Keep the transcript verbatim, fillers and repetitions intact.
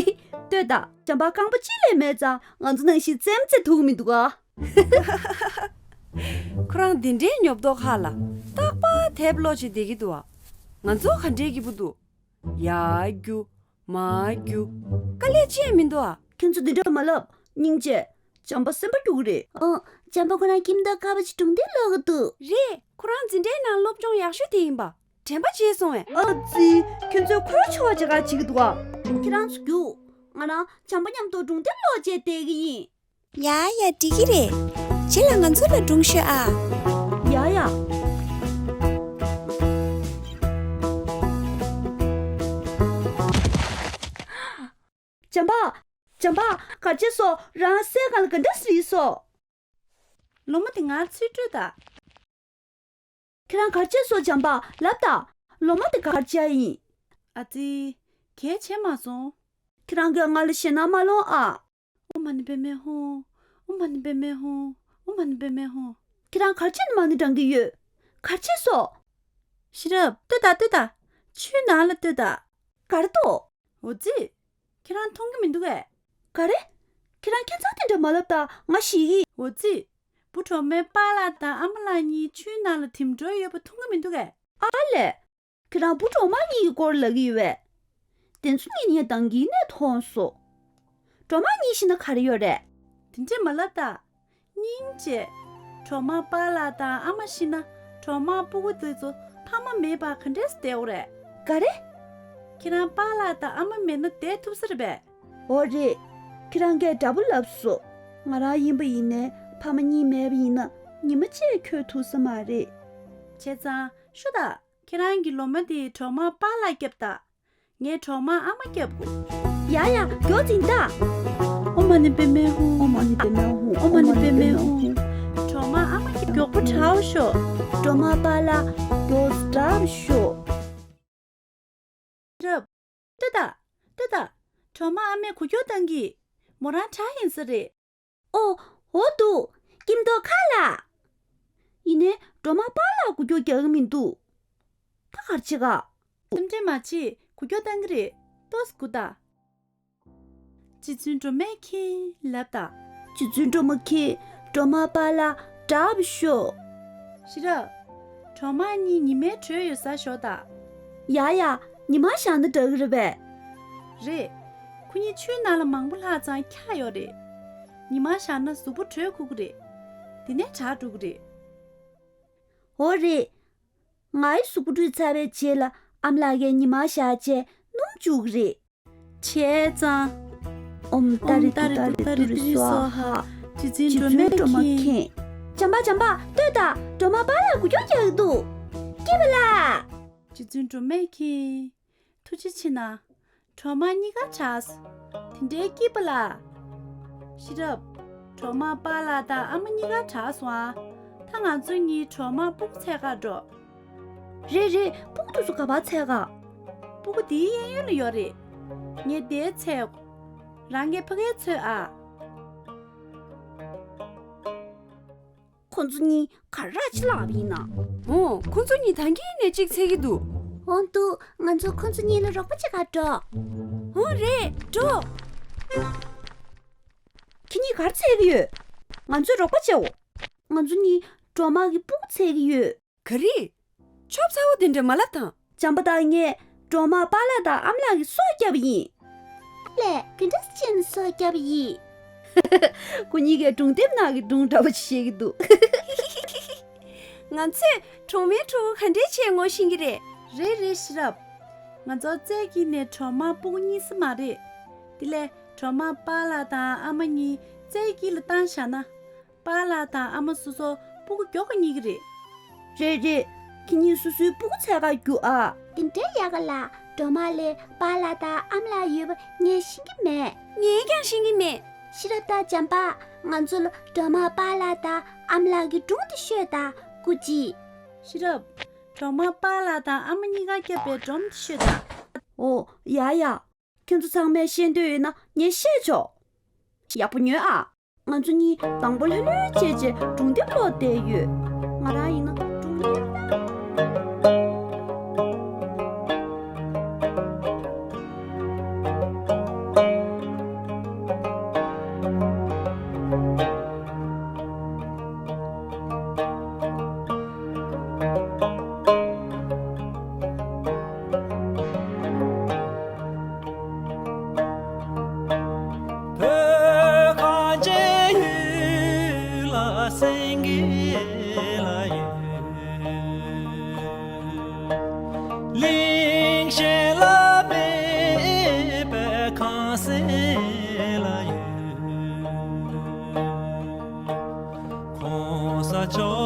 ལྟོས་དང་། བྱམས་པ་རྐང་པ་གཅིག་ལས་མེད་ཙང་ང་ཚོ་ནང་བཞིན་རྩེད་མོ་རྩེ་ཐུབ་ཀྱི་མི་འདུག་ག་ཁོ་རང་འདི་འདྲའི་ཉོབ་ཏོ་ཁ་ལ་རྟག་པར་དེབ་ཀློག་བྱས་བསྡད་ཀྱི་འདུག་ག་ང་ཚོ་ག་འདྲའི་སྐྱིད་པོ་འདུག་ཡར་རྒྱུག་མར་རྒྱུག་དཀའ་ལས་ཅི་ཡང་མི་འདུག་ག་ཁྱོད་ཚོ་འདི་འདྲ་མ་ལབ། སྙིང་རྗེ། བྱམས་པ་སེམས་པ་སྐྱོ་གི་རེད། ཨ། བྱམས་པ་ཁོ་རང་ཁྱིམ་ཐོག་ཁ་པར་གྱི་སྒྲུང་དེབ་ཀློག་གི་འདུག་རེད། ཁོ་རང་འཛིན་གྲྭའི་ནང་སློབ་སྦྱོང་ཡག་ཤོས་དེ་ཡིན་པ། དྲན་པ་བརྗེད་སོང་བས། ཨ་ཙི། ཁྱོད་ཚོས་ཁོ་རང་འཕྱོར་བ་བྱེད་ག་བྱེད་ཀྱི་འདུག་ག་ཁྱེད་རང་ཚོ་རྒྱུགས། ང་རང་བྱམས་པ་མཉམ་དུ་སྒྲུང་དེབ་ཀློག་བྱས་བསྡད་ཀྱི་ཡིན། ཡ་ཡ། འགྲིག་གི་རེད། རྗེས་ལ་ང་ཚོ་ལ་སྒྲུང་ཤོད་ཨ། ཡ་ཡ། བྱམས་པ། བྱམས་པ། གར་ཆེན་སོགས་རང་སའི་སྒང་ལ་ག་འདྲ་སེ་རིལ་སོང་། ལོ་མ་དེ་ངར་ཚུར་སྤྲོད་དང་། ཁྱེད་རང་གར་ཆེན་སོང་། བྱམས་པ་ལབ་དང་། ལོ་མ་དེ་གར་ཆེ་ཡིན། ཨ་ཙི། གལ་ཆེ་མ་སོང་། ཁྱེད་རང་གིས་ང་ལ་ཞེད་སྣང་མ་སློང་ཨ། ཨོཾ་མ་ཎི་པདྨེ་ཧཱུྃ། ཨོཾ་མ་ཎི་པདྨེ་ཧཱུྃ། ཨོཾ་མ་ཎི་པདྨེ་ཧཱུྃ། ཁྱེད་རང་གར་ཆེན་མ་ཎི་བགྲང་གི་ཡོད། གར་ཆེན་སོང་། ཤེས་རབ། ལྟོས་དང་ལྟོས་དང་། ཆུའི་ནང་ལ་ལྟོས་དང་། ག་རེ་འདུག་འོ་ཙི། ཁྱེད་རང་མཐོང་གི་མི་འདུག་གས། ག་རེ། ཁྱེད་རང་ཁྱད་མཚར་དེ་འདྲ་མ་ལབ་དང་། ང་ཤེས་ཀྱི། འོ་ཙི། བུ་གྲོག་མའི་པཱ་ལགས་དང་ཨ་མ་ལགས་གཉིས་ཆུའི་ནང་ལ་འཐིམ་འགྲོ་ཡོད་པ་མཐོང་གི་མི་འདུག་གས། ཨ་ལས། ཁྱེད་རང་བུ་གྲོག་མ་གཉིས་ཀྱི་སྐོར་ལབ་ཀྱི་ཡོད་པས། དེ་ཚོ་ངས་ངས་ནས་དང་གི་ནས་མཐོང་སོང་། གྲོག་མ་གཉིས་ཤི་ན་ག་རེ་ཡོད་རེད། དེ་འདྲས་མ་ལབ་དང་། སྙིང་རྗེ། གྲོག་མ་པཱ་ལགས་དང་ཨ་མ་ཤི་ན་གྲོག་མ་སྤུ་གུ་དེ་ཚོ་ཕ་མ་མེད་པར་ག་འདྲས་སེ་བསྡད་འོ་རེད། ག་རེ། ཁྱེད་རང་པཱ་ལགས་དང་ཨ་མ་མེད་ན་བསྡད་ཐུབ་ས་རེད་པས། འོ་རེད། ཁྱེད་རང་གིས་འདྲ་པོ་ལབ་སོང་། ང་རང་ཡིན་པ་ཡིན་ནའི་ཕ་མ་གཉིས་མེད་པ་ཡིན་ན་ཉི་མ་གཅིག་འཁྱོལ་ཐུབ་ས་མ་རེད། བྱས་ཙང་ཤོག་དང་། ཁྱེད་རང་གི་ལོ་མ་དེ་གྲོག་མ་པཱ་ལགས་རྒྱོབ་དང་། ངས་གྲོག་མ་ཨ་མ་རྒྱོབ་དགོས། ཡ་ཡ། མགྱོགས་ཙམ་ད། ཨོཾ་མ་ཎི་པདྨེ་ཧཱུྃ། ཨོཾ་མ་ཎི་པདྨེ་ཧཱུྃ། ཨོཾ་མ་ཎི་པདྨེ་ཧཱུྃ། གྲོག་མ་ཨ་མ་རྒྱོབ། མགྱོགས་པོ་དྲག་ཤོག་གྲོག་མ་པཱ་ལགས་མགྱོགས་དྲག་ཤོག་རབ། ལྟོས་དང་། ལྟོས་དང་། གྲོག་མ་ཨ་མས་འགུལ་སྐྱོད་བཏང་གི། མོ་རང་དྲག་ཡིན་ས་རེད། ཨོ། འོ་འདུག་ཁྱིམ་ཐོག་ཁ་ལ། ཡིན་ནའི་གྲོག་མ་པཱ་ལགས་འགུལ་སྐྱོད་རྒྱག་གི་མི་འདུག་ད་ག་རེ་བྱེད་ག་སེམས་ཁྲལ་མ་བྱེད། འགུལ་སྐྱོད་བཏང་གི་རེད། ཏོག་ཙམ་སྒུག་དང་། རྗེ་བཙུན་སྒྲོལ་མས་མཁྱེན་ལབ་དང་། རྗེ་བཙུན་སྒྲོལ་མ་མཁྱེན། གྲོག་མ་པཱ་ལགས་དྲག་པོ་ཤོག་ཤེས་རབ། གྲོག་མ་གཉིས་ཉི་མའི་དྲོད་ཡོད་སར་བཞག་དང་། ཡ་ཡ། ཉི་མ་བཞག་ན་དྲག་གི་རེད་པས། རེད། ཁོ་གཉིས་ཆུའི་ནང་ལ་མང་པོ་ལྷག་ཙང་འཁྱག་ཡོད་རེད། ཉི་མ་བཞག་ན་གཟུགས་པོ་དྲོད་ཁུག་གི་རེད། དེ་ནས་དྲག་འགྲོ་གི་རེད། འོ་རེད། ངའི་གཟུགས་པོ་བཀྲུས་ཚར་བའི་རྗེས་ལ་ཨ་མ་ལགས་ཀྱིས་ཉི་མ་བཞག་བྱས་སྣུམ་བཅུག་གི་རེད། བྱས་ཙང་། ཨོཾ་ཏཱ་རེ་ཏུཏྟཱ་རེ་ཏུ་རེ་སྭཱ་ཧཱ། རྗེ་བཙུན་སྒྲོལ་མས་མཁྱེན། བྱམས་པ། བྱམས་པ། ལྟོས་དང་། སྒྲོལ་མ་པཱ་ལགས་འགུལ་སྐྱོད་རྒྱག་གི་འདུག་སྐྱིད་པ་ལ། རྗེ་བཙུན་སྒྲོལ་མས་མཁྱེན། ཐུགས་རྗེ་ཆེ་གནང་། གྲོག་མ་གཉིས་ཀ་དྲག་སོང་། དེ་འདྲའི་སྐྱིད་པ་ལ། ཤེས་རབ། གྲོག་མ་པཱ་ལགས་དང་ཨ་མ་གཉིས་ཀ་དྲག་སོང་ཨ། ད་ང་ཚོ་གཉིས་གྲོག་མ་སྤུ་གུ་འཚོལ་ག་འགྲོ། རེད་རེད། སྤུ་གུ་དེ་ཚོ་ག་པར་འཚོལ་ག་སྤུ་གུ་དེའི་གཡས་གཡོན་ལ་ཡོད་རེད། ངས་དེར་འཚོལ། རང་གིས་ཕ་གིར་འཚོལ་ཨ། ཁོ་ཚོ་གཉིས་ག་རེ་ཅིག་ལབ་པ་ཡིན་ན། འོ། ཁོ་ཚོ་གཉིས་ད་གིན་ནས་གཅིག་འཚོལ་གྱི་འདུག་འོ་འདུག་ང་ཚོ་ཁོ་ཚོ་གཉིས་ལ་རོགས་པ་བྱེད་ག་འགྲོ། འོ་རེད། འགྲོ། ཁྱེད་གཉིས་ག་རེ་འཚོལ་གྱི་ཡོད། ང་ཚོས་རོགས་པ་བྱའོ། ང་ཚོ་གཉིས་གྲོག་མ་གི་སྤུ་གུ་འཚོལ་གྱི་ཡོད། ག་རེ། ཆོབ་ཚ་བོ་དེ་འདྲ་མ་ལབ་དང་། བྱམས་པ་དང་ངས་གྲོག་མ་པཱ་ལགས་དང་ཨ་མ་ལགས་ཀྱི་སྲོག་བསྐྱབས་པ་ཡིན། ཨ་ལས། ག་འདྲ་བྱས་ནས་སྲོག་བསྐྱབས་པ་ཡིན། ཁོ་གཉིས་ཀས་སྒྲུང་དེབ་ནང་གི་སྒྲུང་འདྲ་པོ་ཅིག་བཤད་ཀྱི་འདུག་ང་ཚོས་གྲོག་མའི་ཕྲུ་གུ་ག་འདྲས་བྱས་ངོ་ཤེས་ཀྱི་རེད། རེད་རེད། ཤེས་རབ། ང་ཚོ་རྩེ་དཀྱིལ་ནས་གྲོག་མ་སྤུ་གུ་རྙེད་ས་མ་རེད། དེ་ལས་གྲོག་མ་པཱ་ལགས་དང་ཨ་མ་གཉིས་རྩེ་དཀྱིལ་ལ་བཏང་བཞག་ན། པཱ་ལགས་དང་ཨ་མ་སོ་སོ་སྤུ་གུ་མགྱོགས་པོ་རྙེད་ཀྱི་རེད། རེད་རེད། ཁྱེད་གཉིས་སོ་སོའི་སྤུ་གུ་འཚོལ་ག་རྒྱུགས་ཨ། དེ་འདྲའི་ཡག་ག་ལ། གྲོག་མ་ལ་པཱ་ལགས་དང་ཨ་མ་ལགས་ཡོད་པ་ངས་ཤེས་ཀྱི་མེད། ངས་ཀྱང་ཤེས་ཀྱི་མེད། ཤེས་རབ་དང་བྱམས་པ། ང་ཚོ་ལ་གྲོག་མ་པཱ་ལགས་དང་ཨ་མ་ལགས་ཀྱི་སྒྲུང་དེ་ཤོད་དང་། སྐུ་མཁྱེན། ཤེས་རབ། གྲོག་མ་པཱ་ལགས་དང་ཨ་མ་གཉིས་ཀ་བསྐྱབས་པའི་སྒྲུང་དེ་ཤོད་དང་། ཨོ། ཡ་ཡ། ཁྱེད་ཚོ་ཚང་མས་ཤེས་འདོད་ཡོད་ན་ངས་བཤད་ཆོག་ཡག་པོ་ཉོན་ཨ། ང་ཚོ་གཉིས་དང་པོ་ལྷོད་ལྷོད་བྱས་བྱས་སྒྲུང་དེབ་ཀློག་བསྡད་ཡོད། ང་རང་ཡིན་ན་སྒྲུང་དེབ་ཀློག་སེང་གེ་ལ་ཡོད། གླིང་གཞན་ལ་མེད་པའི་ཁང་སེང་ལ་ཡོད། གོང་ས་མཆོག